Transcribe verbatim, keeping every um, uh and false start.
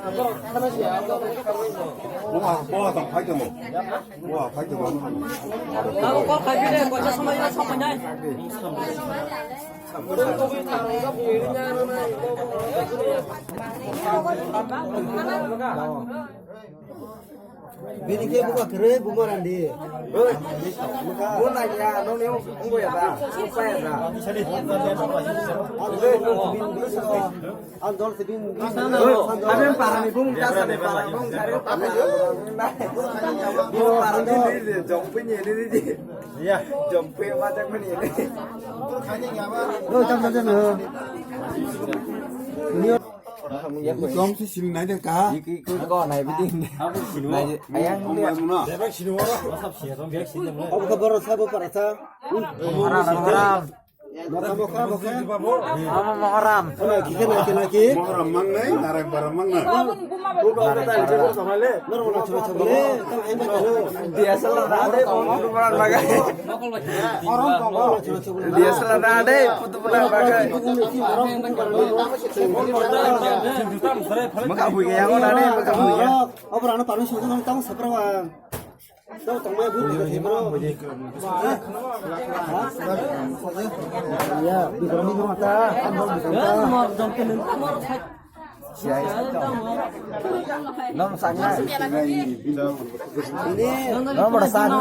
Bo, bo tong phai tongo. Bo phai tongo. Bini khe buka kwrwi buma randi. Bo nai ya, no ne ungbo ya da. Ungpa ya da. Ang dol sibin. Aben parani bung, kasani parani bung, kare parani bung. Bung parani di, di, jompe ni ni di. Ya, jompe ma jak mani ni. Lo, jam, jam, jam, lo. Ni kom si sini nai de ka. Iki ku ko nai bidi. Nai ayang ni. Om ka boro sa bo para sa. Haram, haram. Mokha, mokha, mokha. Ama Mohoram. Ana, kike na, kike na, ki? Mohoram mangnai, narak bara mangna. Noro na chura chura le, tang hai ma kalo. D S L R na de, putu buran bagai. D S L R na de, putu buran bagai. Maka bui ya, na de, maka bui ya. Obra na paru sudu nang tang saprawa. Nom sakna. Nom sakna.